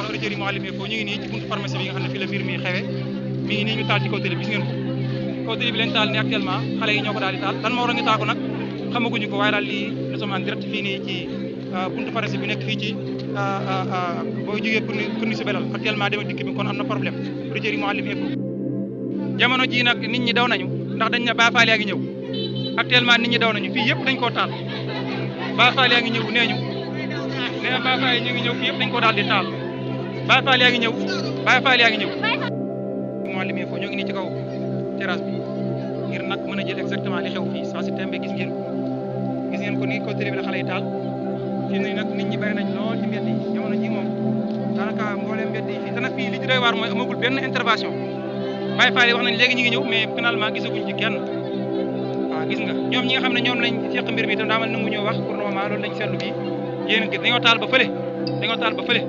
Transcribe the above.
auditeurs yi Mouhalim Info ñu ngi nii ci buntu pharmacie bi nga xam ne fii la mbir mi xewe mi ngi nii ñu taal ci kaw télé bi gis ngeen ko kaw télé bi lañ taal ni actuellement xale yi ñoo ko daal di taal lan moo war a ngi taal ko nag xamaguñu ko waaye daal lii nous sommes en direct fii nii ci buntu pharmacie bi nekk fii ci boo jógee pour si belal actuellement dem ak dikk bi kon am na problème auditeurs yi Mouhalim Info jamono ji nag nit ñi daw nañu ndax dañ ne Baye Fall yaa ngi ñëw actuellement nit ñi daw nañu fii yëpp dañ koo taal Baye Fall yaa ngi ñëw nee na Baye Fall ñu ngi ñëw fii yëpp dañ koo daal di taal Baye Fall yaa ngi ñëw Baye Fall yaa ngi ñëw Mouhalim Info ñoo ngi nii ci kaw terrasse bi ngir nag mën a jël exactement li xew fii saa si tembe gis ngeen ko ni ko télé bi la xale yi taal fii nii nag nit ñi bari nañ lool ci mbedd yi jamono ji moom daanaka mbooleem mbedd yi fii te nag fii li ci doy waar mooy amagul benn intervention Baye Fall yi wax nañ léegi ñu ngi ñëw mais finalement gisaguñ ci kenn waaw gis nga ñoom ñi nga xam ne ñoom lañ seq mbir mi itam daamal nangu ñoo wax pour le moment loolu lañ seetlu fii yéen dañoo taal ba fële